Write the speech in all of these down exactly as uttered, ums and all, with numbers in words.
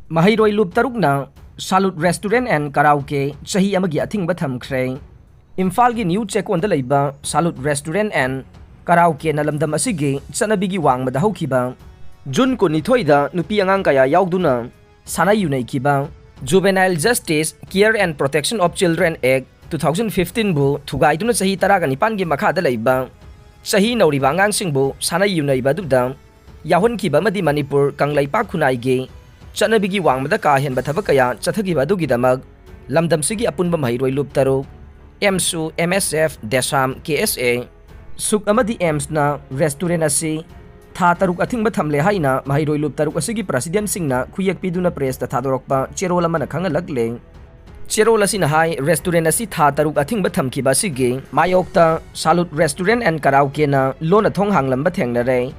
ꯃꯍꯩꯔꯣꯏ ꯂꯨꯞ ꯇꯔꯨꯛꯅ Salute Restaurant and Karaoke ꯆꯍꯤ ꯑꯃꯒꯤ ꯑꯊꯤꯡꯕ ꯊꯝꯈ꯭ꯔꯦ꯫ ꯏꯝꯐꯥꯜꯒꯤ ꯅ꯭ꯌꯨ ꯆꯦꯛꯀꯣꯟꯗ ꯂꯩꯕ Salute Restaurant and Karaokeꯅ ꯂꯝꯗꯝ ꯑꯁꯤꯒꯤ ꯆꯠꯅꯕꯤꯒꯤ ꯋꯥꯡꯃꯗ ꯍꯧꯈꯤꯕ ꯖꯨꯟ ꯀꯨꯟꯅꯤꯊꯣꯏꯗ ꯅꯨꯄꯤ ꯑꯉꯥꯡ ꯀꯌꯥ ꯌꯥꯎꯗꯨꯅ ꯁꯥꯟꯅ ꯌꯨꯅꯩꯈꯤꯕ Juvenile Justice, Care and Protection of Children Act two thousand fifteenꯕꯨ ꯊꯨꯒꯥꯏꯗꯨꯅ ꯆꯍꯤ ꯇꯔꯥꯒ ꯅꯤꯄꯥꯟꯒꯤ ꯃꯈꯥꯗ ꯂꯩꯕ ꯆꯍꯤ ꯅꯧꯔꯤꯕ ꯑꯉꯥꯡꯁꯤꯡꯕꯨ ꯁꯥꯟꯅ ꯌꯨꯅꯩꯕ ꯑꯗꯨꯗ ꯌꯥꯎꯍꯟꯈꯤꯕ ꯑꯃꯗꯤ ꯃꯅꯤꯄꯨꯔ ꯀꯪꯂꯩꯄꯥꯛ ꯈꯨꯟꯅꯥꯏꯒꯤ ꯆꯠꯅꯕꯤꯒꯤ ꯋꯥꯡꯃꯗ ꯀꯥ ꯍꯦꯟꯕ ꯊꯕꯛ ꯀꯌꯥ ꯆꯠꯊꯈꯤꯕ ꯑꯗꯨꯒꯤꯗꯃꯛ ꯂꯝꯗꯝꯁꯤꯒꯤ ꯑꯄꯨꯟꯕ ꯃꯍꯩꯔꯣꯏ ꯂꯨꯞ ꯇꯔꯨꯛ, ꯑꯦꯝꯁꯨ, ꯑꯦꯝ ꯑꯦꯁ ꯑꯦꯐ, ꯗꯦꯁꯥꯝ, ꯀꯦ ꯑꯦꯁ ꯑꯦ, ꯁꯨꯛ ꯑꯃꯗꯤ ꯑꯦꯝꯁꯅ restaurant ꯑꯁꯤ ꯊꯥ ꯇꯔꯨꯛ ꯑꯊꯤꯡꯕ ꯊꯝꯂꯦ ꯍꯥꯏꯅ ꯃꯍꯩꯔꯣꯏ ꯂꯨꯞ ꯇꯔꯨꯛ ꯑꯁꯤꯒꯤ presidentꯁꯤꯡꯅ ꯈꯨꯌꯦꯛ ꯄꯤꯗꯨꯅ pressꯇ ꯊꯥꯗꯣꯔꯛꯄ ꯆꯦꯔꯣꯜ ꯑꯃꯅ ꯈꯪꯍꯜꯂꯛꯂꯦ꯫ ꯆꯦꯔꯣꯜ ꯑꯁꯤꯅ ꯍꯥꯏ, restaurant ꯑꯁꯤ ꯊꯥ ꯇꯔꯨꯛ ꯑꯊꯤꯡꯕ ꯊꯝꯈꯤꯕ ꯑꯁꯤꯒꯤ ꯃꯥꯌꯣꯛꯇ Salute Restaurant and Karaokeꯅ ꯂꯣꯟꯅ ꯊꯣꯡ ꯍꯥꯡꯂꯝꯕ ꯊꯦꯡꯅꯔꯦ꯫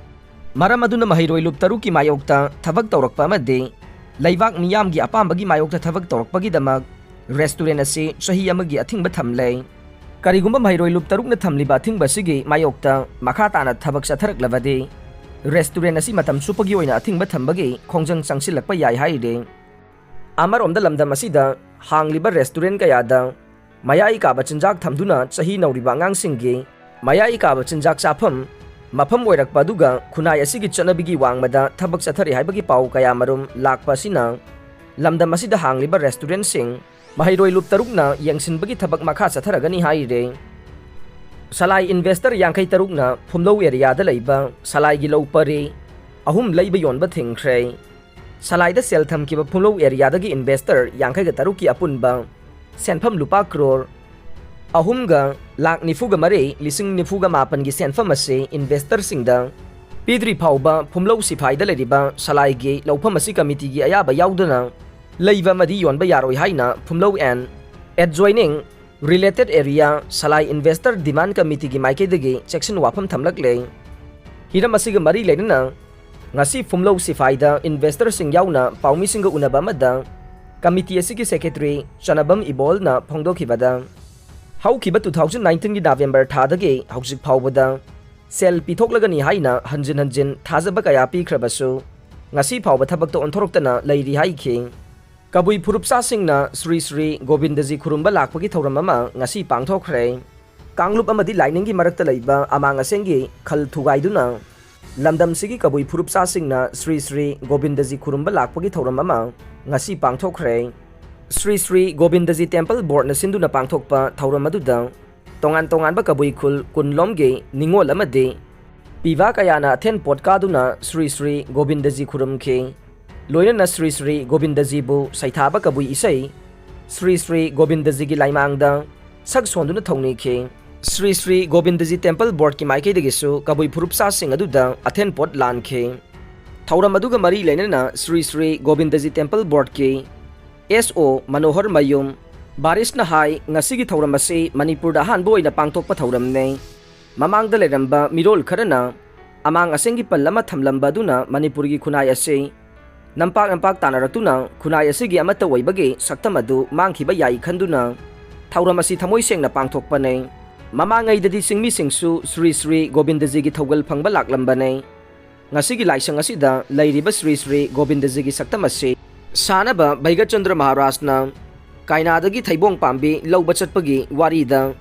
ꯃꯔꯝ ꯑꯗꯨꯅ ꯃꯍꯩꯔꯣꯏ ꯂꯨꯞ ꯇꯔꯨꯛꯀꯤ ꯃꯥꯌꯣꯛꯇ ꯊꯕꯛ ꯇꯧꯔꯛꯄ ꯑꯃꯗꯤ ꯂꯩꯕꯥꯛ ꯃꯤꯌꯥꯝꯒꯤ ꯑꯄꯥꯝꯕꯒꯤ ꯃꯥꯌꯣꯛꯇ ꯊꯕꯛ ꯇꯧꯔꯛꯄꯒꯤꯗꯃꯛ restaurant ꯑꯁꯤ ꯆꯍꯤ ꯑꯃꯒꯤ ꯑꯊꯤꯡꯕ ꯊꯝꯂꯦ꯫ ꯀꯔꯤꯒꯨꯝꯕ ꯃꯍꯩꯔꯣꯏ ꯂꯨꯞ ꯇꯔꯨꯛꯅ ꯊꯝꯂꯤꯕ ꯑꯊꯤꯡꯕ ꯑꯁꯤꯒꯤ ꯃꯥꯌꯣꯛꯇ ꯃꯈꯥ ꯇꯥꯅ ꯊꯕꯛ ꯆꯠꯊꯔꯛꯂꯕꯗꯤ restaurant ꯑꯁꯤ ꯃꯇꯝ ꯆꯨꯞꯄꯒꯤ ꯑꯣꯏꯅ ꯑꯊꯤꯡꯕ ꯊꯝꯕꯒꯤ ꯈꯣꯡꯖꯪ ꯆꯪꯁꯤꯜꯂꯛꯄ ꯌꯥꯏ ꯍꯥꯏꯔꯤ꯫ ꯑꯃꯔꯣꯝꯗ ꯂꯝꯗꯝ ꯑꯁꯤꯗ ꯍꯥꯡꯂꯤꯕ restaurant ꯀꯌꯥꯗ ꯃꯌꯥꯏ ꯀꯥꯕ ꯆꯤꯟꯖꯥꯛ ꯊꯝꯗꯨꯅ ꯆꯍꯤ ꯅꯧꯔꯤꯕ ꯑꯉꯥꯡꯁꯤꯡꯒꯤ ꯃꯌꯥꯏ ꯀꯥꯕ ꯆꯤꯟꯖꯥꯛ ꯆꯥꯐꯝ ꯃꯐꯝ ꯑꯣꯏꯔꯛꯄ ꯑꯗꯨꯒ ꯈꯨꯟꯅꯥꯏ ꯑꯁꯤꯒꯤ ꯆꯠꯅꯕꯤꯒꯤ ꯋꯥꯡꯃꯗ ꯊꯕꯛ ꯆꯠꯊꯔꯤ ꯍꯥꯏꯕꯒꯤ ꯄꯥꯎ ꯀꯌꯥ ꯃꯔꯨꯝ ꯂꯥꯛꯄ ꯑꯁꯤꯅ ꯂꯝꯗꯝ ꯑꯁꯤꯗ ꯍꯥꯡꯂꯤꯕ restaurantꯁꯤꯡ ꯃꯍꯩꯔꯣꯏ ꯂꯨꯞ ꯇꯔꯨꯛꯅ ꯌꯦꯡꯁꯤꯟꯕꯒꯤ ꯊꯕꯛ ꯃꯈꯥ ꯆꯠꯊꯔꯒꯅꯤ ꯍꯥꯏꯔꯦ꯫ ꯁꯂꯥꯏ investor ꯌꯥꯡꯈꯩ ꯇꯔꯨꯛꯅ ꯐꯨꯝꯂꯧ areaꯗ ꯂꯩꯕ ꯁꯂꯥꯏꯒꯤ ꯂꯧ ꯄꯔꯤ ꯑꯍꯨꯝ ꯂꯩꯕ ꯌꯣꯟꯕ ꯊꯤꯡꯈ꯭ꯔꯦ꯫ ꯁꯂꯥꯏꯗ ꯁꯦꯜ ꯊꯝꯈꯤꯕ ꯐꯨꯝꯂꯧ areaꯗꯒꯤ investor ꯌꯥꯡꯈꯩꯒ ꯇꯔꯨꯛꯀꯤ ꯑꯄꯨꯟꯕ ꯁꯦꯟꯐꯝ ꯂꯨꯄꯥ crore ꯑꯍꯨꯝꯒ ꯂꯥꯈ ꯅꯤꯐꯨꯒ ꯃꯔꯤ ꯂꯤꯁꯤꯡ ꯅꯤꯐꯨꯒ ꯃꯥꯄꯟꯒꯤ ꯁꯦꯟꯐꯝ ꯑꯁꯤ investorꯁꯤꯡꯗ ꯄꯤꯗ꯭ꯔꯤ ꯐꯥꯎꯕ ꯐꯨꯝꯂꯧ ꯁꯤꯐꯥꯏꯗ ꯂꯩꯔꯤꯕ ꯁꯂꯥꯏꯒꯤ ꯂꯧꯐꯝ ꯑꯁꯤ committeeꯒꯤ ꯑꯌꯥꯕ ꯌꯥꯎꯗꯅ ꯂꯩꯕ ꯑꯃꯗꯤ ꯌꯣꯟꯕ ꯌꯥꯔꯣꯏ ꯍꯥꯏꯅ ꯐꯨꯝꯂꯧ and adjoining related area Salai investor demand committeeꯒꯤ ꯃꯥꯏꯀꯩꯗꯒꯤ ꯆꯦꯛꯁꯤꯟ ꯋꯥꯐꯝ ꯊꯝꯂꯛꯂꯦ꯫ ꯍꯤꯔꯝ ꯑꯁꯤꯒ ꯃꯔꯤ ꯂꯩꯅꯅ ꯉꯁꯤ ꯐꯨꯝꯂꯧ ꯁꯤꯐꯥꯏꯗ investorꯁꯤꯡ ꯌꯥꯎꯅ ꯄꯥꯎꯃꯤꯁꯤꯡꯒ ꯎꯅꯕ ꯑꯃꯗ committee ꯑꯁꯤꯒꯤ secretary ꯆꯅꯕꯝ ꯏꯕꯣꯜꯅ ꯐꯣꯡꯗꯣꯛꯈꯤꯕꯗ, ꯍꯧꯈꯤꯕ two thousand nineteenꯒꯤ November ꯊꯥꯗꯒꯤ ꯍꯧꯖꯤꯛ ꯐꯥꯎꯕꯗ ꯁꯦꯜ ꯄꯤꯊꯣꯛꯂꯒꯅꯤ ꯍꯥꯏꯅ ꯍꯟꯖꯤꯟ ꯍꯟꯖꯤꯟ ꯊꯥꯖꯕ ꯀꯌꯥ ꯄꯤꯈ꯭ꯔꯕꯁꯨ, ꯉꯁꯤ ꯐꯥꯎꯕ ꯊꯕꯛꯇ ꯑꯣꯟꯊꯣꯔꯛꯇꯅ ꯂꯩꯔꯤ ꯍꯥꯏꯈꯤ꯫ ꯀꯕꯨꯏ ꯐꯨꯔꯨꯞꯆꯥꯁꯤꯡꯅ ꯁ꯭ꯔꯤ ꯁ꯭ꯔꯤ ꯒꯣꯕꯤꯟꯗꯖꯤ ꯈꯨꯔꯨꯝꯕ ꯂꯥꯛꯄꯒꯤ ꯊꯧꯔꯝ ꯑꯃ ꯉꯁꯤ ꯄꯥꯡꯊꯣꯛꯈ꯭ꯔꯦ꯫ ꯀꯥꯡꯂꯨꯞ ꯑꯃꯗꯤ ꯂꯥꯏꯅꯤꯡꯒꯤ ꯃꯔꯛꯇ ꯂꯩꯕ ꯑꯃꯥꯡ ꯑꯁꯦꯡꯒꯤ ꯈꯜ ꯊꯨꯒꯥꯏꯗꯨꯅ ꯂꯝꯗꯝꯁꯤꯒꯤ ꯀꯕꯨꯏ ꯐꯨꯔꯨꯞꯆꯥꯁꯤꯡꯅ ꯁ꯭ꯔꯤ ꯁ꯭ꯔꯤ ꯒꯣꯕꯤꯟꯗꯖꯤ ꯈꯨꯔꯨꯝꯕ ꯂꯥꯛꯄꯒꯤ ꯊꯧꯔꯝ ꯑꯃ ꯉꯁꯤ ꯄꯥꯡꯊꯣꯛꯈ꯭ꯔꯦ꯫ ꯁ꯭ꯔꯤ ꯁ꯭ꯔꯤ ꯒꯣꯕꯤꯟꯗꯖꯤ ꯇꯦꯝꯄꯜ ꯕꯣꯔꯗꯅ ꯁꯤꯟꯗꯨꯅ ꯄꯥꯡꯊꯣꯛꯄ ꯊꯧꯔꯝ ꯑꯗꯨꯗ ꯇꯣꯉꯥꯟ ꯇꯣꯉꯥꯟꯕ ꯀꯕꯨꯏ ꯈꯨꯜ ꯀꯨꯟꯂꯣꯝꯒꯤ ꯅꯤꯉꯣꯜ ꯑꯃꯗꯤ ꯄꯤꯕꯥ ꯀꯌꯥꯅ ꯑꯊꯦꯟ ꯄꯣꯠ ꯀꯥꯗꯨꯅ ꯁ꯭ꯔꯤ ꯁ꯭ꯔꯤ ꯒꯣꯕꯤꯟꯗꯖꯤ ꯈꯨꯔꯨꯝꯈꯤ꯫ ꯂꯣꯏꯅꯅ ꯁ꯭ꯔꯤ ꯁ꯭ꯔꯤ ꯒꯣꯕꯤꯟꯗꯖꯤꯕꯨ ꯁꯩꯊꯥꯕ ꯀꯕꯨꯏ ꯏꯁꯩ ꯁ꯭ꯔꯤ ꯁ꯭ꯔꯤ ꯒꯣꯕꯤꯟꯗꯖꯤꯒꯤ ꯂꯥꯏꯃꯥꯡꯗ ꯁꯛ ꯁꯣꯟꯗꯨꯅ ꯊꯧꯅꯤꯈꯤ꯫ ꯁ꯭ꯔꯤ ꯁ꯭ꯔꯤ ꯒꯣꯕꯤꯟꯗꯖꯤ ꯇꯦꯝꯄꯜ ꯕꯣꯔꯗꯀꯤ ꯃꯥꯏꯀꯩꯗꯒꯤꯁꯨ ꯀꯕꯨꯏ ꯐꯨꯔꯨꯞꯆꯥꯁꯤꯡ ꯑꯗꯨꯗ ꯑꯊꯦꯟ ꯄꯣꯠ ꯂꯥꯟꯈꯤ꯫ ꯊꯧꯔꯝ ꯑꯗꯨꯒ ꯃꯔꯤ ꯂꯩꯅꯅ ꯁ꯭ꯔꯤ ꯁ꯭ꯔꯤ ꯒꯣꯕꯤꯟꯗꯖꯤ ꯇꯦꯝꯄꯜ ꯕꯣꯔꯗꯀꯤ ꯑꯦꯁ ꯑꯣ ꯃꯅꯣꯍꯔ ꯃꯌꯨꯝ ꯕꯥꯔꯤꯁꯅ ꯍꯥꯏ, ꯉꯁꯤꯒꯤ ꯊꯧꯔꯝ ꯑꯁꯤ ꯃꯅꯤꯄꯨꯔꯗ ꯑꯍꯥꯟꯕ ꯑꯣꯏꯅ ꯄꯥꯡꯊꯣꯛꯄ ꯊꯧꯔꯝꯅꯤ꯫ ꯃꯃꯥꯡꯗ ꯂꯩꯔꯝꯕ ꯃꯤꯔꯣꯜ ꯈꯔꯅ ꯑꯃꯥꯡ ꯑꯁꯦꯡꯒꯤ ꯄꯜ ꯑꯃ ꯊꯝꯂꯝꯕ ꯑꯗꯨꯅ ꯃꯅꯤꯄꯨꯔꯒꯤ ꯈꯨꯟꯅꯥꯏ ꯑꯁꯤ ꯅꯝꯄꯥꯛ ꯅꯝꯄꯥꯛ ꯇꯥꯟꯅꯔꯛꯇꯨꯅ ꯈꯨꯟꯅꯥꯏ ꯑꯁꯤꯒꯤ ꯑꯃꯠꯇ ꯑꯣꯏꯕꯒꯤ ꯁꯛꯇꯝ ꯑꯗꯨ ꯃꯥꯡꯈꯤꯕ ꯌꯥꯏ ꯈꯟꯗꯨꯅ ꯊꯧꯔꯝ ꯑꯁꯤ ꯊꯃꯣꯏ ꯁꯦꯡꯅ ꯄꯥꯡꯊꯣꯛꯄꯅꯤ꯫ ꯃꯃꯥꯡꯉꯩꯗꯗꯤ ꯆꯤꯡꯃꯤꯁꯤꯡꯁꯨ ꯁ꯭ꯔꯤ ꯁ꯭ꯔꯤ ꯒꯣꯕꯤꯟꯗꯖꯤꯒꯤ ꯊꯧꯒꯜ ꯐꯪꯕ ꯂꯥꯛꯂꯝꯕꯅꯤ꯫ ꯉꯁꯤꯒꯤ ꯂꯥꯏꯁꯪ ꯑꯁꯤꯗ ꯂꯩꯔꯤꯕ ꯁ꯭ꯔꯤ ꯁ꯭ꯔꯤ ꯒꯣꯕꯤꯟꯗꯖꯤꯒꯤ ꯁꯛꯇꯝ ꯑꯁꯤ ꯁꯥꯅꯕ ꯚꯩꯒꯆꯟꯗ꯭ꯔ ꯃꯍꯥꯔꯥꯖꯅ ꯀꯥꯏꯅꯥꯗꯒꯤ ꯊꯩꯕꯣꯡ ꯄꯥꯝꯕꯤ ꯂꯧꯕ ꯆꯠꯄꯒꯤ ꯋꯥꯔꯤꯗ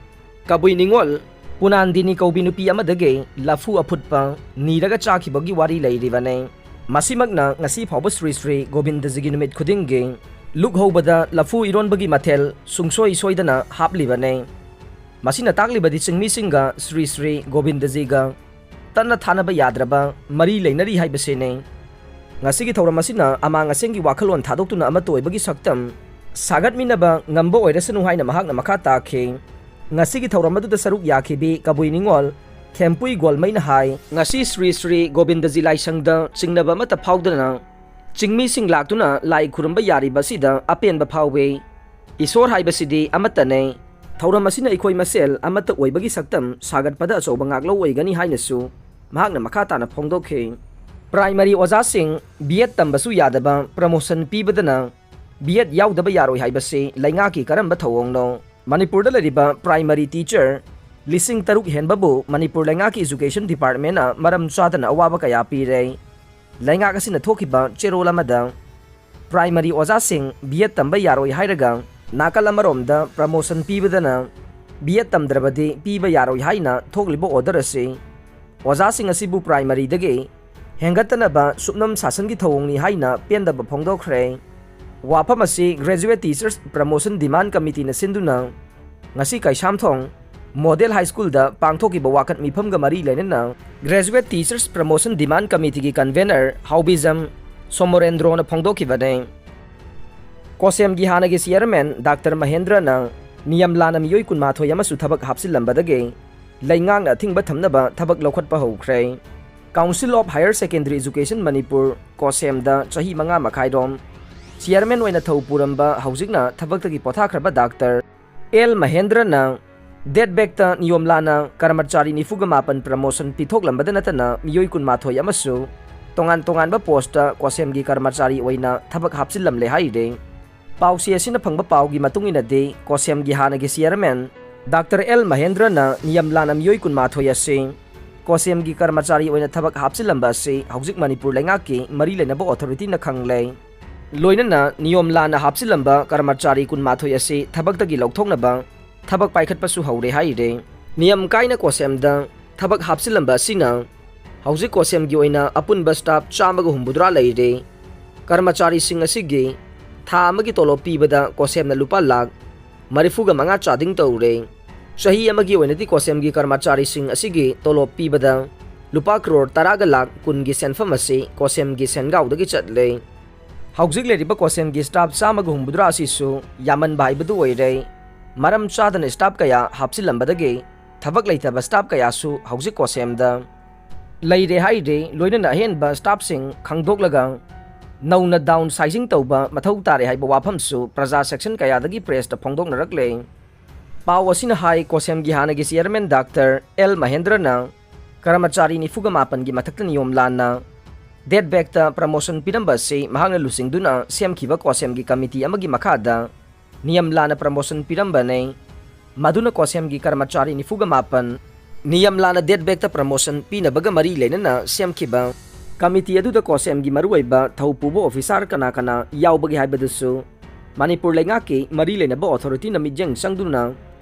ꯀꯕꯨꯏ ꯅꯤꯉꯣꯜ ꯄꯨꯅꯥꯟꯗꯤꯅꯤ ꯀꯧꯕꯤ ꯅꯨꯄꯤ ꯑꯃꯗꯒꯤ ꯂꯐꯨ ꯑꯐꯨꯠꯄ ꯅꯤꯔꯒ ꯆꯥꯈꯤꯕꯒꯤ ꯋꯥꯔꯤ ꯂꯩꯔꯤꯕꯅꯤ꯫ ꯃꯁꯤꯃꯛꯅ ꯉꯁꯤ ꯐꯥꯎꯕ ꯁ꯭ꯔꯤ ꯁ꯭ꯔꯤ ꯒꯣꯕꯤꯟꯗꯖꯤꯒꯤ ꯅꯨꯃꯤꯠ ꯈꯨꯗꯤꯡꯒꯤ ꯂꯨꯛ ꯍꯧꯕꯗ ꯂꯐꯨ ꯏꯔꯣꯟꯕꯒꯤ ꯃꯊꯦꯜ ꯁꯨꯡꯁꯣꯏ ꯁꯣꯏꯗꯅ ꯍꯥꯞꯂꯤꯕꯅꯤ꯫ ꯃꯁꯤꯅ ꯇꯥꯛꯂꯤꯕꯗꯤ ꯆꯤꯡꯃꯤꯁꯤꯡꯒ ꯁ꯭ꯔꯤ ꯁ꯭ꯔꯤ ꯒꯣꯕꯤꯟꯗꯖꯤꯒ ꯇꯠꯅ ꯊꯥꯅꯕ ꯌꯥꯗ꯭ꯔꯕ ꯃꯔꯤ ꯂꯩꯅꯔꯤ ꯍꯥꯏꯕꯁꯤꯅꯤ꯫ ꯉꯁꯤꯒꯤ ꯊꯧꯔꯝ ꯑꯁꯤꯅ ꯑꯃꯥꯡ ꯑꯁꯦꯡꯒꯤ ꯋꯥꯈꯜꯂꯣꯟ ꯊꯥꯗꯣꯛꯇꯨꯅ ꯑꯃꯠꯇ ꯑꯣꯏꯕꯒꯤ ꯁꯛꯇꯝ ꯁꯥꯒꯠꯃꯤꯟꯅꯕ ꯉꯝꯕ ꯑꯣꯏꯔꯁꯅꯨ ꯍꯥꯏꯅ ꯃꯍꯥꯛꯅ ꯃꯈꯥ ꯇꯥꯈꯤ꯫ ꯉꯁꯤꯒꯤ ꯊꯧꯔꯝ ꯑꯗꯨꯗ ꯁꯔꯨꯛ ꯌꯥꯈꯤꯕꯤ ꯀꯕꯨꯏ ꯅꯤꯉꯣꯜ ꯈꯦꯝꯄꯨꯏ ꯒꯣꯜꯃꯩꯅ ꯍꯥꯏ, ꯉꯁꯤ ꯁ꯭ꯔꯤ ꯁ꯭ꯔꯤ ꯒꯣꯕꯤꯟꯗꯖꯤ ꯂꯥꯏꯁꯪꯗ ꯆꯤꯡꯅꯕ ꯑꯃꯠꯇ ꯐꯥꯎꯗꯅ ꯆꯤꯡꯃꯤꯁꯤꯡ ꯂꯥꯛꯇꯨꯅ ꯂꯥꯏ ꯈꯨꯔꯨꯝꯕ ꯌꯥꯔꯤꯕ ꯑꯁꯤꯗ ꯑꯄꯦꯟꯕ ꯐꯥꯎꯏ꯫ ꯏꯁꯣꯔ ꯍꯥꯏꯕꯁꯤꯗꯤ ꯑꯃꯠꯇꯅꯦ꯫ ꯊꯧꯔꯝ ꯑꯁꯤꯅ ꯑꯩꯈꯣꯏ ꯃꯁꯦꯜ ꯑꯃꯠꯇ ꯑꯣꯏꯕꯒꯤ ꯁꯛꯇꯝ ꯁꯥꯒꯠꯄꯗ ꯑꯆꯧꯕ ꯉꯥꯛꯂꯧ ꯑꯣꯏꯒꯅꯤ ꯍꯥꯏꯅꯁꯨ ꯃꯍꯥꯛꯅ ꯃꯈꯥ ꯇꯥꯅ ꯐꯣꯡꯗꯣꯛꯈꯤ꯫ ꯄ꯭ꯔꯥꯏꯃꯔꯤ ꯑꯣꯖꯥꯁꯤꯡ ꯕꯤ ꯑꯦꯗ ꯇꯝꯕꯁꯨ ꯌꯥꯗꯕ ꯄ꯭ꯔꯃꯣꯁꯟ ꯄꯤꯕꯗꯅ ꯕꯤ ꯑꯦꯗ ꯌꯥꯎꯗꯕ ꯌꯥꯔꯣꯏ ꯍꯥꯏꯕꯁꯤ ꯂꯩꯉꯥꯛꯀꯤ ꯀꯔꯝꯕ ꯊꯧꯑꯣꯡꯅꯣ? ꯃꯅꯤꯄꯨꯔꯗ ꯂꯩꯔꯤꯕ ꯄ꯭ꯔꯥꯏꯃꯔꯤ ꯇꯤꯆꯔ ꯂꯤꯁꯤꯡ ꯇꯔꯨꯛ ꯍꯦꯟꯕꯕꯨ ꯃꯅꯤꯄꯨꯔ ꯂꯩꯉꯥꯛꯀꯤ ꯏꯖꯨꯀꯦꯁꯟ ꯗꯤꯄꯥꯔꯠꯃꯦꯟꯅ ꯃꯔꯝ ꯆꯥꯗꯅ ꯑꯋꯥꯕ ꯀꯌꯥ ꯄꯤꯔꯦ꯫ ꯂꯩꯉꯥꯛ ꯑꯁꯤꯅ ꯊꯣꯛꯈꯤꯕ ꯆꯦꯔꯣꯜ ꯑꯃꯗ ꯄ꯭ꯔꯥꯏꯃꯔꯤ ꯑꯣꯖꯥꯁꯤꯡ ꯕꯤ ꯑꯦꯗ ꯇꯝꯕ ꯌꯥꯔꯣꯏ ꯍꯥꯏꯔꯒ ꯅꯥꯀꯜ ꯑꯃꯔꯣꯝꯗ ꯄ꯭ꯔꯃꯣꯁꯟ ꯄꯤꯕꯗꯅ ꯕꯤ ꯑꯦꯗ ꯇꯝꯗ꯭ꯔꯕꯗꯤ ꯄꯤꯕ ꯌꯥꯔꯣꯏ ꯍꯥꯏꯅ ꯊꯣꯛꯂꯤꯕ ꯑꯣꯔꯗꯔ ꯑꯁꯤ ꯑꯣꯖꯥꯁꯤꯡ ꯑꯁꯤꯕꯨ ꯄ꯭ꯔꯥꯏꯃꯔꯤꯗꯒꯤ ꯍꯦꯟꯒꯠꯇꯅꯕ ꯁꯨꯞꯅꯝ ꯁꯥꯁꯟꯒꯤ ꯊꯧꯑꯣꯡꯅꯤ ꯍꯥꯏꯅ ꯄꯦꯟꯗꯕ ꯐꯣꯡꯗꯣꯛꯈ꯭ꯔꯦ꯫ ꯋꯥꯐꯝ ꯑꯁꯤ Graduate Teachers Promotion Demand Committeeꯅ ꯁꯤꯟꯗꯨꯅ ꯉꯁꯤ ꯀꯩꯁꯥꯝꯊꯣꯡ ꯃꯣꯗꯦꯜ ꯍꯥꯏ ꯁ꯭ꯀꯨꯜꯗ ꯄꯥꯡꯊꯣꯛꯈꯤꯕ ꯋꯥꯀꯠ ꯃꯤꯐꯝꯒ ꯃꯔꯤ ꯂꯩꯅꯅ Graduate Teachers Promotion Demand Committeeꯒꯤ convener ꯍꯥꯎꯕꯤꯖꯝ ꯁꯣꯃꯣꯔꯦꯟꯗ꯭ꯔꯣꯅ ꯐꯣꯡꯗꯣꯛꯈꯤꯕꯅꯤ꯫ ꯀꯣꯁꯦꯝꯒꯤ ꯍꯥꯟꯅꯒꯤ ꯆꯤꯌꯔꯃꯦꯟ ꯗꯥꯛꯇꯔ ꯃꯍꯦꯟꯗ꯭ꯔꯅ ꯅꯤꯌꯝ ꯂꯥꯟꯅ ꯃꯤꯑꯣꯏ ꯀꯨꯟꯃꯥꯊꯣꯏ ꯑꯃꯁꯨ ꯊꯕꯛ ꯍꯥꯞꯆꯤꯜꯂꯝꯕꯗꯒꯤ ꯂꯩꯉꯥꯛꯅ ꯑꯊꯤꯡꯕ ꯊꯝꯅꯕ ꯊꯕꯛ ꯂꯧꯈꯠꯄ ꯍꯧꯈ꯭ꯔꯦ꯫ Council of Higher Secondary Education Manipur, ꯀꯣꯁꯦꯝꯗ ꯆꯍꯤ ꯃꯉꯥ ꯃꯈꯥꯏꯔꯣꯝ ꯆꯤꯌꯔꯃꯦꯟ ꯑꯣꯏꯅ ꯊꯧ ꯄꯨꯔꯝꯕ ꯍꯧꯖꯤꯛꯅ ꯊꯕꯛꯇꯒꯤ ꯄꯣꯊꯥꯈ꯭ꯔꯕ ꯗꯥꯛꯇꯔ ꯑꯦꯜ ꯃꯍꯦꯟꯗ꯭ꯔꯅ ꯗꯦꯠ ꯕꯦꯛꯇ ꯅꯤꯌꯣꯝ ꯂꯥꯟꯅ ꯀꯔꯃꯆꯥꯔꯤ ꯅꯤꯐꯨꯒ ꯃꯥꯄꯟ ꯄ꯭ꯔꯃꯣꯁꯟ ꯄꯤꯊꯣꯛꯂꯝꯕꯗ ꯅꯠꯇꯅ ꯃꯤꯑꯣꯏ ꯀꯨꯟꯃꯥꯊꯣꯏ ꯑꯃꯁꯨ ꯇꯣꯉꯥꯟ ꯇꯣꯉꯥꯟꯕ ꯄꯣꯁꯇ ꯀꯣꯁꯦꯝꯒꯤ ꯀꯔꯃꯆꯥꯔꯤ ꯑꯣꯏꯅ ꯊꯕꯛ ꯍꯥꯞꯆꯤꯜꯂꯝꯂꯦ ꯍꯥꯏꯔꯤ꯫ ꯄꯥꯎꯆꯦ ꯑꯁꯤꯅ ꯐꯪꯕ ꯄꯥꯎꯒꯤ ꯃꯇꯨꯡ ꯏꯟꯅꯗꯤ ꯀꯣꯁꯦꯝꯒꯤ ꯍꯥꯟꯅꯒꯤ ꯆꯤꯌꯔꯃꯦꯟ ꯗꯥꯛꯇꯔ ꯑꯦꯜ ꯃꯍꯦꯟꯗ꯭ꯔꯅ ꯅꯤꯌꯝ ꯂꯥꯟꯅ ꯃꯤꯑꯣꯏ ꯀꯨꯟꯃꯥꯊꯣꯏ ꯑꯁꯤ ꯀꯣꯁꯦꯝꯒꯤ ꯀꯔꯃꯆꯥꯔꯤ ꯑꯣꯏꯅ ꯊꯕꯛ ꯍꯥꯞꯆꯤꯜꯂꯝꯕ ꯑꯁꯤ ꯍꯧꯖꯤꯛ ꯃꯅꯤꯄꯨꯔ ꯂꯩꯉꯥꯛꯀꯤ ꯃꯔꯤ ꯂꯩꯅꯕ ꯑꯣꯊꯣꯔꯤꯇꯤꯅ ꯈꯪꯂꯦ꯫ ꯂꯣꯏꯅꯅ ꯅꯤꯌꯣꯝ ꯂꯥꯟꯅ ꯍꯥꯞꯆꯤꯜꯂꯝꯕ ꯀꯔꯃꯆꯥꯔꯤ ꯀꯨꯟꯃꯥꯊꯣꯏ ꯑꯁꯤ ꯊꯕꯛꯇꯒꯤ ꯂꯧꯊꯣꯛꯅꯕ ꯊꯕꯛ ꯄꯥꯏꯈꯠꯄꯁꯨ ꯍꯧꯔꯦ ꯍꯥꯏꯔꯦ꯫ ꯅꯤꯌꯝ ꯀꯥꯏꯅ ꯀꯣꯁꯦꯝꯗ ꯊꯕꯛ ꯍꯥꯞꯆꯤꯜꯂꯝꯕ ꯑꯁꯤꯅ ꯍꯧꯖꯤꯛ ꯀꯣꯁꯦꯝꯒꯤ ꯑꯣꯏꯅ ꯑꯄꯨꯟꯕ ꯁ꯭ꯇꯥꯐ ꯆꯥꯝꯃꯒ ꯍꯨꯝꯐꯨꯇꯔꯥ ꯂꯩꯔꯦ꯫ ꯀꯔꯃꯆꯥꯔꯤꯁꯤꯡ ꯑꯁꯤꯒꯤ ꯊꯥ ꯑꯃꯒꯤ ꯇꯣꯂꯣꯞ ꯄꯤꯕꯗ ꯀꯣꯁꯦꯝꯅ ꯂꯨꯄꯥ ꯂꯥꯈ ꯃꯔꯤꯐꯨꯒ ꯃꯉꯥ ꯆꯥꯗꯤꯡ ꯇꯧꯔꯦ꯫ ꯆꯍꯤ ꯑꯃꯒꯤ ꯑꯣꯏꯅꯗꯤ ꯀꯣꯁꯦꯝꯒꯤ ꯀꯔꯃꯆꯥꯔꯤꯁꯤꯡ ꯑꯁꯤꯒꯤ ꯇꯣꯂꯣꯞ ꯄꯤꯕꯗ ꯂꯨꯄꯥ ꯀ꯭ꯔꯣꯔ ꯇꯔꯥꯒ ꯂꯥꯈ ꯀꯨꯟꯒꯤ ꯁꯦꯟꯐꯝ ꯑꯁꯤ ꯀꯣꯁꯦꯝꯒꯤ ꯁꯦꯟꯒꯥꯎꯗꯒꯤ ꯆꯠꯂꯦ꯫ ꯍꯧꯖꯤꯛ ꯂꯩꯔꯤꯕ ꯀꯣꯁꯦꯝꯒꯤ ꯁ꯭ꯇꯥꯐ ꯆꯥꯝꯃꯒ ꯍꯨꯝꯐꯨꯇꯔꯥ ꯑꯁꯤꯁꯨ ꯌꯥꯝꯃꯟꯕ ꯍꯥꯏꯕꯗꯨ ꯑꯣꯏꯔꯦ꯫ ꯃꯔꯝ ꯆꯥꯗꯅ ꯁ꯭ꯇꯥꯐ ꯀꯌꯥ ꯍꯥꯞꯆꯤꯜꯂꯝꯕꯗꯒꯤ ꯊꯕꯛ ꯂꯩꯇꯕ ꯁ꯭ꯇꯥꯐ ꯀꯌꯥꯁꯨ ꯍꯧꯖꯤꯛ ꯀꯣꯁꯦꯝꯗ ꯂꯩꯔꯦ ꯍꯥꯏꯔꯤ꯫ ꯂꯣꯏꯅꯅ ꯑꯍꯦꯟꯕ ꯁ꯭ꯇꯥꯐꯁꯤꯡ ꯈꯪꯗꯣꯛꯂꯒ ꯅꯧꯅ ꯗꯥꯎꯟ ꯁꯥꯏꯖꯤꯡ ꯇꯧꯕ ꯃꯊꯧ ꯇꯥꯔꯦ ꯍꯥꯏꯕ ꯋꯥꯐꯝꯁꯨ ꯄ꯭ꯔꯖꯥ ꯁꯦꯛꯁꯟ ꯀꯌꯥꯗꯒꯤ ꯄ꯭ꯔꯦꯁꯇ ꯐꯣꯡꯗꯣꯛꯅꯔꯛꯂꯦ꯫ ꯄꯥꯎ ꯑꯁꯤꯅ ꯍꯥꯏ, ꯀꯣꯁꯦꯝꯒꯤ ꯍꯥꯟꯅꯒꯤ ꯆꯤꯌꯔꯃꯦꯟ ꯗꯥꯛꯇꯔ ꯑꯦꯜ ꯃꯍꯦꯟꯗ꯭ꯔꯅ ꯀꯔꯃꯆꯥꯔꯤ ꯅꯤꯐꯨꯒ ꯃꯥꯄꯟꯒꯤ ꯃꯊꯛꯇ ꯅꯤꯌꯣꯝ ꯂꯥꯟꯅ ꯗꯦꯠ ꯕꯦꯛꯇ ꯄ꯭ꯔꯃꯣꯁꯟ ꯄꯤꯔꯝꯕ ꯑꯁꯤ ꯃꯍꯥꯛꯅ ꯂꯨꯆꯤꯡꯗꯨꯅ ꯁꯦꯝꯈꯤꯕ ꯀꯣꯁꯦꯝꯒꯤ ꯀꯃꯤꯇꯤ ꯑꯃꯒꯤ ꯃꯈꯥꯗ ꯅꯤꯌꯝ ꯂꯥꯟꯅ ꯄ꯭ꯔꯃꯣꯁꯟ ꯄꯤꯔꯝꯕꯅꯤ꯫ ꯃꯗꯨꯅ ꯀꯣꯁꯦꯝꯒꯤ ꯀꯔꯃꯆꯥꯔꯤ ꯅꯤꯐꯨꯒ ꯃꯥꯄꯟ ꯅꯤꯌꯝ ꯂꯥꯟꯅ ꯗꯦꯠ ꯕꯦꯛꯇ ꯄ꯭ꯔꯃꯣꯁꯟ ꯄꯤꯅꯕꯒ ꯃꯔꯤ ꯂꯩꯅꯅ ꯁꯦꯝꯈꯤꯕ ꯀꯃꯤꯇꯤ ꯑꯗꯨꯗ ꯀꯣꯁꯦꯝꯒꯤ ꯃꯔꯨꯑꯣꯏꯕ ꯊꯧ ꯄꯨꯕ ꯑꯣꯐꯤꯁꯥꯔ ꯀꯅꯥ ꯀꯅꯥ ꯌꯥꯎꯕꯒꯦ ꯍꯥꯏꯕꯗꯨꯁꯨ ꯃꯅꯤꯄꯨꯔ ꯂꯩꯉꯥꯛꯀꯤ ꯃꯔꯤ ꯂꯩꯅꯕ ꯑꯣꯊꯣꯔꯤꯇꯤꯅ ꯃꯤꯠꯌꯦꯡ ꯆꯪꯗꯨꯅ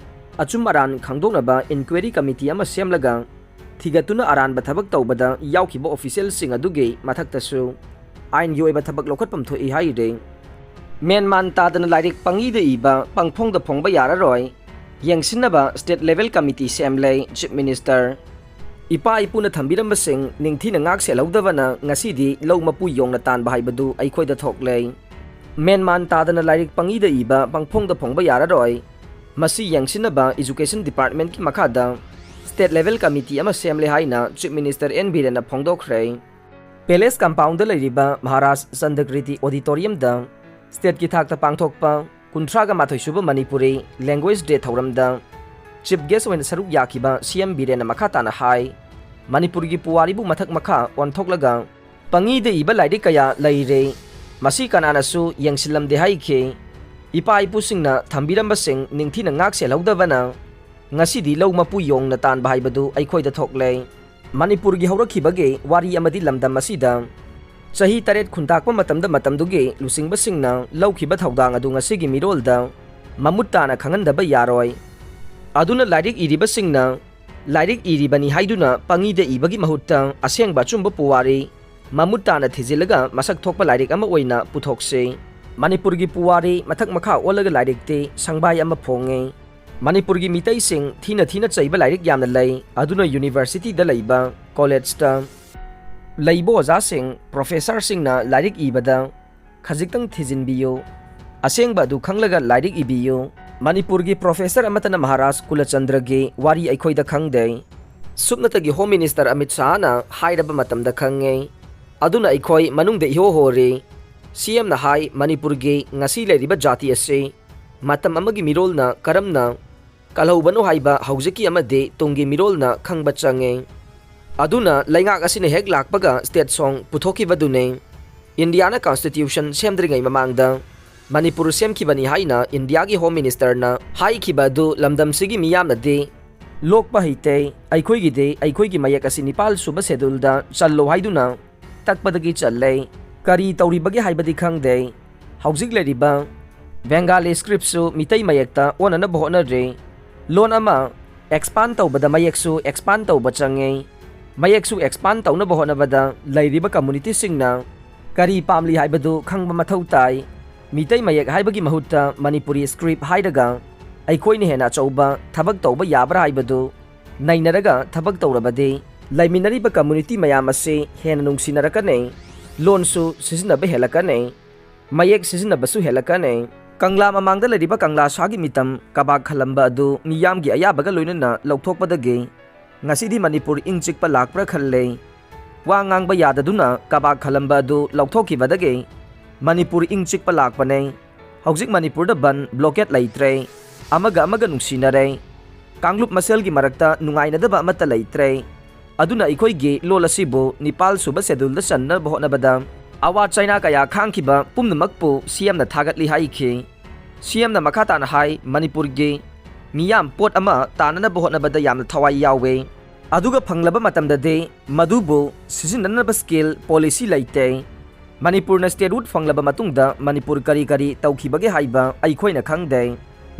ꯑꯆꯨꯝ ꯑꯔꯥꯟ ꯈꯪꯗꯣꯛꯅꯕ ꯏꯟꯀ꯭ꯋꯥꯏꯔꯤ ꯀꯃꯤꯇꯤ ꯑꯃ ꯁꯦꯝꯂꯒ ꯊꯤꯒꯠꯇꯨꯅ ꯑꯔꯥꯟꯕ ꯊꯕꯛ ꯇꯧꯕꯗ ꯌꯥꯎꯈꯤꯕ ꯑꯣꯐꯤꯁꯤꯌꯦꯜꯁꯤꯡ ꯑꯗꯨꯒꯤ ꯃꯊꯛꯇꯁꯨ ꯑꯥꯏꯟꯒꯤ ꯑꯣꯏꯕ ꯊꯕꯛ ꯂꯧꯈꯠꯐꯝ ꯊꯣꯛꯏ ꯍꯥꯏꯔꯤ꯫ ꯃꯦꯟꯃꯥꯟ ꯇꯥꯗꯅ ꯂꯥꯏꯔꯤꯛ ꯄꯪꯏꯗ ꯏꯕ, ꯄꯪꯐꯣꯡꯗ ꯐꯣꯡꯕ ꯌꯥꯔꯔꯣꯏ꯫ ꯌꯦꯡꯁꯤꯟꯅꯕ ꯁ꯭ꯇꯦꯠ ꯂꯦꯚꯦꯜ ꯀꯃꯤꯇꯤ ꯁꯦꯝꯂꯦ, ꯆꯤꯐ ꯃꯤꯅꯤꯁꯇꯔ꯫ ꯏꯄꯥ ꯏꯄꯨꯅ ꯊꯝꯕꯤꯔꯝꯕꯁꯤꯡ ꯅꯤꯡꯊꯤꯅ ꯉꯥꯛ ꯁꯦꯜꯍꯧꯗꯕꯅ ꯉꯁꯤꯗꯤ ꯂꯧ ꯃꯄꯨ ꯌꯣꯡꯅ ꯇꯥꯟꯕ ꯍꯥꯏꯕꯗꯨ ꯑꯩꯈꯣꯏꯗ ꯊꯣꯛꯂꯦ꯫ ꯃꯦꯟꯃꯥꯟ ꯇꯥꯗꯅ ꯂꯥꯏꯔꯤꯛ ꯄꯪꯏꯗ ꯏꯕ, ꯄꯪꯐꯣꯡꯗ ꯐꯣꯡꯕ ꯌꯥꯔꯔꯣꯏ꯫ ꯃꯁꯤ ꯌꯦꯡꯁꯤꯟꯅꯕ ꯏꯖꯨꯀꯦꯁꯟ ꯗꯤꯄꯥꯔꯠꯃꯦꯟꯠꯀꯤ ꯃꯈꯥꯗ ꯁ꯭ꯇꯦꯠ ꯂꯦꯚꯦꯜ ꯀꯃꯤꯇꯤ ꯑꯃ ꯁꯦꯝꯂꯦ ꯍꯥꯏꯅ ꯆꯤꯐ ꯃꯤꯅꯤꯁꯇꯔ ꯑꯦꯟ ꯕꯤꯔꯦꯟꯅ ꯐꯣꯡꯗꯣꯛꯈ꯭ꯔꯦ꯫ ꯄꯦꯂꯦꯁ ꯀꯝꯄꯥꯎꯟꯗ ꯂꯩꯔꯤꯕ ꯃꯍꯥꯔꯥꯖ ꯆꯟꯗ꯭ꯔꯀ꯭ꯔꯤꯇꯤ ꯑꯣꯗꯤꯇꯣꯔꯤꯌꯝꯗ ꯁ꯭ꯇꯦꯠꯀꯤ ꯊꯥꯛꯇ ꯄꯥꯡꯊꯣꯛꯄ ꯀꯨꯟꯊ꯭ꯔꯥꯒ ꯃꯥꯊꯣꯏ ꯁꯨꯕ ꯃꯅꯤꯄꯨꯔꯤ ꯂꯦꯡꯒ꯭ꯋꯦꯖ ꯗꯦ ꯊꯧꯔꯝꯗ ꯆꯤꯐ ꯒꯦꯁ ꯑꯣꯏꯅ ꯁꯔꯨꯛ ꯌꯥꯈꯤꯕ ꯁꯤ ꯑꯦꯝ ꯕꯤꯔꯦꯟꯅ ꯃꯈꯥ ꯇꯥꯅ ꯍꯥꯏ, ꯃꯅꯤꯄꯨꯔꯒꯤ ꯄꯨꯋꯥꯔꯤꯕꯨ ꯃꯊꯛ ꯃꯈꯥ ꯑꯣꯟꯊꯣꯛꯂꯒ ꯄꯪꯏꯗ ꯏꯕ ꯂꯥꯏꯔꯤꯛ ꯀꯌꯥ ꯂꯩꯔꯦ꯫ ꯃꯁꯤ ꯀꯅꯥꯅꯁꯨ ꯌꯦꯡꯁꯤꯜꯂꯝꯗꯦ ꯍꯥꯏꯈꯤ꯫ ꯏꯄꯥ ꯏꯄꯨꯁꯤꯡꯅ ꯊꯝꯕꯤꯔꯝꯕꯁꯤꯡ ꯅꯤꯡꯊꯤꯅ ꯉꯥꯛ ꯁꯦꯜꯍꯧꯗꯕꯅ ꯉꯁꯤꯗꯤ ꯂꯧ ꯃꯄꯨ ꯌꯣꯡꯅ ꯇꯥꯟꯕ ꯍꯥꯏꯕꯗꯨ ꯑꯩꯈꯣꯏꯗ ꯊꯣꯛꯂꯦ꯫ ꯃꯅꯤꯄꯨꯔꯒꯤ ꯍꯧꯔꯛꯈꯤꯕꯒꯤ ꯋꯥꯔꯤ ꯑꯃꯗꯤ ꯂꯝꯗꯝ ꯑꯁꯤꯗ ꯆꯍꯤ ꯇꯔꯦꯠ ꯈꯨꯟꯇꯥꯛꯄ ꯃꯇꯝꯗ ꯃꯇꯝꯗꯨꯒꯤ ꯂꯨꯆꯤꯡꯕꯁꯤꯡꯅ ꯂꯧꯈꯤꯕ ꯊꯧꯗꯥꯡ ꯑꯗꯨ ꯉꯁꯤꯒꯤ ꯃꯤꯔꯣꯜꯗ ꯃꯃꯨꯠ ꯇꯥꯅ ꯈꯪꯍꯟꯗꯕ ꯌꯥꯔꯣꯏ꯫ ꯑꯗꯨꯅ ꯂꯥꯏꯔꯤꯛ ꯏꯔꯤꯕꯁꯤꯡꯅ ꯂꯥꯏꯔꯤꯛ ꯏꯔꯤꯕꯅꯤ ꯍꯥꯏꯗꯨꯅ ꯄꯪꯏꯗ ꯏꯕꯒꯤ ꯃꯍꯨꯠꯇ ꯑꯁꯦꯡꯕ ꯑꯆꯨꯝꯕ ꯄꯨꯋꯥꯔꯤ ꯃꯃꯨꯠ ꯇꯥꯅ ꯊꯤꯖꯤꯜꯂꯒ ꯃꯁꯛ ꯊꯣꯛꯄ ꯂꯥꯏꯔꯤꯛ ꯑꯃ ꯑꯣꯏꯅ ꯄꯨꯊꯣꯛꯁꯤ꯫ ꯃꯅꯤꯄꯨꯔꯒꯤ ꯄꯨꯋꯥꯔꯤ ꯃꯊꯛ ꯃꯈꯥ ꯑꯣꯜꯂꯒ ꯂꯥꯏꯔꯤꯛꯇꯤ ꯁꯪꯕꯥꯏ ꯑꯃ ꯐꯣꯡꯉꯤ꯫ ꯃꯅꯤꯄꯨꯔꯒꯤ ꯃꯤꯇꯩꯁꯤꯡ ꯊꯤꯅ ꯊꯤꯅ ꯆꯩꯕ ꯂꯥꯏꯔꯤꯛ ꯌꯥꯝꯅ ꯂꯩ, ꯑꯗꯨꯅ ꯌꯨꯅꯤꯚꯔꯁꯤꯇꯤꯗ ꯂꯩꯕ, ꯀꯣꯂꯦꯖꯇ ꯂꯩꯕ ꯑꯣꯖꯥꯁꯤꯡ, ꯄ꯭ꯔꯣꯐꯦꯁꯔꯁꯤꯡꯅ ꯂꯥꯏꯔꯤꯛ ꯏꯕꯗ ꯈꯖꯤꯛꯇꯪ ꯊꯤꯖꯤꯟꯕꯤꯌꯨ꯫ ꯑꯁꯦꯡꯕ ꯑꯗꯨ ꯈꯪꯂꯒ ꯂꯥꯏꯔꯤꯛ ꯏꯕꯤꯌꯨ꯫ ꯃꯅꯤꯄꯨꯔꯒꯤ ꯄ꯭ꯔꯣꯐꯦꯁꯔ ꯑꯃꯠꯇꯅ ꯃꯍꯥꯔꯥꯖ ꯀꯨꯂꯆꯟꯗ꯭ꯔꯒꯤ ꯋꯥꯔꯤ ꯑꯩꯈꯣꯏꯗ ꯈꯪꯗꯦ꯫ ꯁꯨꯞꯅꯇꯒꯤ ꯍꯣꯝ ꯃꯤꯅꯤꯁꯇꯔ ꯑꯃꯤꯠ ꯁꯥꯍꯅ ꯍꯥꯏꯔꯕ ꯃꯇꯝꯗ ꯈꯪꯉꯦ꯫ ꯑꯗꯨꯅ ꯑꯩꯈꯣꯏ ꯃꯅꯨꯡꯗ ꯏꯍꯣ ꯍꯣꯔꯤ꯫ ꯁꯤ ꯑꯦꯝꯅ ꯍꯥꯏ, ꯃꯅꯤꯄꯨꯔꯒꯤ ꯉꯁꯤ ꯂꯩꯔꯤꯕ ꯖꯥꯇꯤ ꯑꯁꯤ ꯃꯇꯝ ꯑꯃꯒꯤ ꯃꯤꯔꯣꯜꯅ ꯀꯔꯝꯅ ꯀꯜꯍꯧꯕꯅꯣ ꯍꯥꯏꯕ ꯍꯧꯖꯤꯛꯀꯤ ꯑꯃꯗꯤ ꯇꯨꯡꯒꯤ ꯃꯤꯔꯣꯜꯅ ꯈꯪꯕ ꯆꯪꯉꯤ꯫ ꯑꯗꯨꯅ ꯂꯩꯉꯥꯛ ꯑꯁꯤꯅ ꯍꯦꯛ ꯂꯥꯛꯄꯒ ꯁ꯭ꯇꯦꯠ ꯁꯣꯡ ꯄꯨꯊꯣꯛꯈꯤꯕꯗꯨꯅꯤ꯫ ꯏꯟꯗꯤꯌꯥꯅ ꯀꯟꯁꯇꯤꯇ꯭ꯌꯨꯁꯟ ꯁꯦꯝꯗ꯭ꯔꯤꯉꯩ ꯃꯃꯥꯡꯗ ꯃꯅꯤꯄꯨꯔ ꯁꯦꯝꯈꯤꯕꯅꯤ ꯍꯥꯏꯅ ꯏꯟꯗꯤꯌꯥꯒꯤ ꯍꯣꯝ ꯃꯤꯅꯤꯁꯇꯔꯅ ꯍꯥꯏꯈꯤꯕ ꯑꯗꯨ ꯂꯝꯗꯝꯁꯤꯒꯤ ꯃꯤꯌꯥꯝꯅꯗꯤ ꯂꯣꯛꯄ ꯍꯩꯇꯦ, ꯑꯩꯈꯣꯏꯒꯤꯗꯤ ꯑꯩꯈꯣꯏꯒꯤ ꯃꯌꯦꯛ ꯑꯁꯤ ꯅꯤꯄꯥꯜ ꯁꯨꯕ ꯁꯦꯗꯨꯜꯗ ꯆꯜꯂꯣ ꯍꯥꯏꯗꯨꯅ ꯇꯛꯄꯗꯒꯤ ꯆꯜꯂꯦ꯫ ꯀꯔꯤ ꯇꯧꯔꯤꯕꯒꯦ ꯍꯥꯏꯕꯗꯤ ꯈꯪꯗꯦ꯫ ꯍꯧꯖꯤꯛ ꯂꯩꯔꯤꯕ ꯕꯦꯡꯒꯥꯂꯤ ꯁ꯭ꯀ꯭ꯔꯤꯞꯁꯨ ꯃꯤꯇꯩ ꯃꯌꯦꯛꯇ ꯑꯣꯟꯅꯅꯕ ꯍꯣꯠꯅꯔꯤ꯫ ꯂꯣꯟ ꯑꯃ ꯑꯦꯛꯁꯄꯥꯟ ꯇꯧꯕꯗ ꯃꯌꯦꯛꯁꯨ ꯑꯦꯛꯁꯄꯥꯟ ꯇꯧꯕ ꯆꯪꯉꯤ꯫ ꯃꯌꯦꯛꯁꯨ ꯑꯦꯛꯁꯄꯥꯟ ꯇꯧꯅꯕ ꯍꯣꯠꯅꯕꯗ ꯂꯩꯔꯤꯕ ꯀꯝꯃꯨꯅꯤꯇꯤꯁꯤꯡꯅ ꯀꯔꯤ ꯄꯥꯝꯂꯤ ꯍꯥꯏꯕꯗꯨ ꯈꯪꯕ ꯃꯊꯧ ꯇꯥꯏ꯫ ꯃꯤꯇꯩ ꯃꯌꯦꯛ ꯍꯥꯏꯕꯒꯤ ꯃꯍꯨꯠꯇ ꯃꯅꯤꯄꯨꯔꯤ ꯁ꯭ꯀ꯭ꯔꯤꯞ ꯍꯥꯏꯔꯒ ꯑꯩꯈꯣꯏꯅ ꯍꯦꯟꯅ ꯑꯆꯧꯕ ꯊꯕꯛ ꯇꯧꯕ ꯌꯥꯕ꯭ꯔꯥ ꯍꯥꯏꯕꯗꯨ ꯅꯩꯅꯔꯒ ꯊꯕꯛ ꯇꯧꯔꯕꯗꯤ ꯂꯩꯃꯤꯟꯅꯔꯤꯕ ꯀꯝꯃꯨꯅꯤꯇꯤ ꯃꯌꯥꯝ ꯑꯁꯤ ꯍꯦꯟꯅ ꯅꯨꯡꯁꯤꯅꯔꯛꯀꯅꯤ, ꯂꯣꯟꯁꯨ ꯁꯤꯖꯤꯟꯅꯕ ꯍꯦꯜꯂꯛꯀꯅꯤ, ꯃꯌꯦꯛ ꯁꯤꯖꯤꯟꯅꯕꯁꯨ ꯍꯦꯜꯂꯛꯀꯅꯤ꯫ ꯀꯪꯂꯥ ꯃꯃꯥꯡꯗ ꯂꯩꯔꯤꯕ ꯀꯪꯂꯥ ꯁꯥꯒꯤ ꯃꯤꯇꯝ ꯀꯕꯥꯛ ꯈꯜꯂꯝꯕ ꯑꯗꯨ ꯃꯤꯌꯥꯝꯒꯤ ꯑꯌꯥꯕꯒ ꯂꯣꯏꯅꯅ ꯂꯧꯊꯣꯛꯄꯗꯒꯤ ꯉꯁꯤꯗꯤ ꯃꯅꯤꯄꯨꯔ ꯏꯪ ꯆꯤꯛꯄ ꯂꯥꯛꯄ꯭ꯔꯥ ꯈꯜꯂꯦ꯫ ꯋꯥ ꯉꯥꯡꯕ ꯌꯥꯗꯗꯨꯅ ꯀꯕꯥꯛ ꯈꯜꯂꯝꯕ ꯑꯗꯨ ꯂꯧꯊꯣꯛꯈꯤꯕꯗꯒꯤ ꯃꯅꯤꯄꯨꯔ ꯏꯪ ꯆꯤꯛꯄ ꯂꯥꯛꯄꯅꯦ꯫ ꯍꯧꯖꯤꯛ ꯃꯅꯤꯄꯨꯔꯗ ꯕꯟ ꯕ꯭ꯂꯣꯀꯦꯠ ꯂꯩꯇ꯭ꯔꯦ꯫ ꯑꯃꯒ ꯑꯃꯒ ꯅꯨꯡꯁꯤꯅꯔꯦ꯫ ꯀꯥꯡꯂꯨꯞ ꯃꯁꯦꯜꯒꯤ ꯃꯔꯛꯇ ꯅꯨꯡꯉꯥꯏꯅꯗꯕ ꯑꯃꯠꯇ ꯂꯩꯇ꯭ꯔꯦ꯫ ꯑꯗꯨꯅ ꯑꯩꯈꯣꯏꯒꯤ ꯂꯣꯜ ꯑꯁꯤꯕꯨ ꯅꯤꯄꯥꯜ ꯁꯨꯕ ꯁꯦꯗꯨꯜꯗ ꯆꯟꯅꯕ ꯍꯣꯠꯅꯕꯗ ꯑꯋꯥ ꯆꯩꯅꯥ ꯀꯌꯥ ꯈꯥꯡꯈꯤꯕ ꯄꯨꯝꯅꯃꯛꯄꯨ ꯁꯤ ꯑꯦꯝꯅ ꯊꯥꯒꯠꯂꯤ ꯍꯥꯏꯈꯤ꯫ ꯁꯤ ꯑꯦꯝꯅ ꯃꯈꯥ ꯇꯥꯅ ꯍꯥꯏ, ꯃꯅꯤꯄꯨꯔꯒꯤ ꯃꯤꯌꯥꯝ ꯄꯣꯠ ꯑꯃ ꯇꯥꯅꯅꯕ ꯍꯣꯠꯅꯕꯗ ꯌꯥꯝꯅ ꯊꯋꯥꯏ ꯌꯥꯎꯋꯦ꯫ ꯑꯗꯨꯒ ꯐꯪꯂꯕ ꯃꯇꯝꯗꯗꯤ ꯃꯗꯨꯕꯨ ꯁꯤꯖꯤꯟꯅꯅꯕ ꯁ꯭ꯀꯤꯜ ꯄꯣꯂꯤꯁꯤ ꯂꯩꯇꯦ꯫ ꯃꯅꯤꯄꯨꯔꯅ ꯁ꯭ꯇꯦꯠꯍꯨꯗ ꯐꯪꯂꯕ ꯃꯇꯨꯡꯗ ꯃꯅꯤꯄꯨꯔ ꯀꯔꯤ ꯀꯔꯤ ꯇꯧꯈꯤꯕꯒꯦ ꯍꯥꯏꯕ ꯑꯩꯈꯣꯏꯅ ꯈꯪꯗꯦ꯫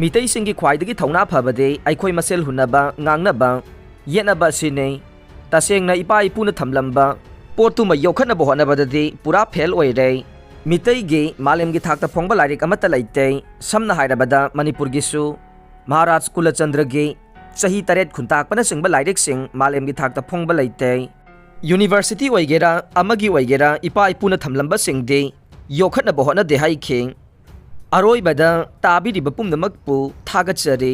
ꯃꯤꯇꯩꯁꯤꯡꯒꯤ ꯈ꯭ꯋꯥꯏꯗꯒꯤ ꯊꯧꯅꯥ ꯐꯕꯗꯤ ꯑꯩꯈꯣꯏ ꯃꯁꯦꯜ ꯍꯨꯟꯅꯕ, ꯉꯥꯡꯅꯕ, ꯌꯦꯠꯅꯕ ꯑꯁꯤꯅꯤ꯫ ꯇꯁꯦꯡꯅ ꯏꯄꯥ ꯏꯄꯨꯅ ꯊꯝꯂꯝꯕ ꯄꯣꯠꯇꯨꯃ ꯌꯣꯛꯈꯠꯅꯕ ꯍꯣꯠꯅꯕꯗꯗꯤ ꯄꯨꯔꯥ ꯐꯦꯜ ꯑꯣꯏꯔꯦ꯫ ꯃꯤꯇꯩꯒꯤ ꯃꯥꯂꯦꯝꯒꯤ ꯊꯥꯛꯇ ꯐꯣꯡꯕ ꯂꯥꯏꯔꯤꯛ ꯑꯃꯠꯇ ꯂꯩꯇꯦ꯫ ꯁꯝꯅ ꯍꯥꯏꯔꯕꯗ ꯃꯅꯤꯄꯨꯔꯒꯤꯁꯨ ꯃꯍꯥꯔꯥꯖ ꯀꯨꯂꯆꯟꯗ꯭ꯔꯒꯤ ꯆꯍꯤ ꯇꯔꯦꯠ ꯈꯨꯟꯇꯥꯛꯄꯅꯆꯤꯡꯕ ꯂꯥꯏꯔꯤꯛꯁꯤꯡ ꯃꯥꯂꯦꯝꯒꯤ ꯊꯥꯛꯇ ꯐꯣꯡꯕ ꯂꯩꯇꯦ꯫ ꯌꯨꯅꯤꯚꯔꯁꯤꯇꯤ ꯑꯣꯏꯒꯦꯔꯥ, ꯑꯃꯒꯤ ꯑꯣꯏꯒꯦꯔꯥ, ꯏꯄꯥ ꯏꯄꯨꯅ ꯊꯝꯂꯝꯕꯁꯤꯡꯗꯤ ꯌꯣꯛꯈꯠꯅꯕ ꯍꯣꯠꯅꯗꯦ ꯍꯥꯏꯈꯤ꯫ ꯑꯔꯣꯏꯕꯗ ꯇꯥꯕꯤꯔꯤꯕ ꯄꯨꯝꯅꯃꯛꯄꯨ ꯊꯥꯒꯠꯆꯔꯤ꯫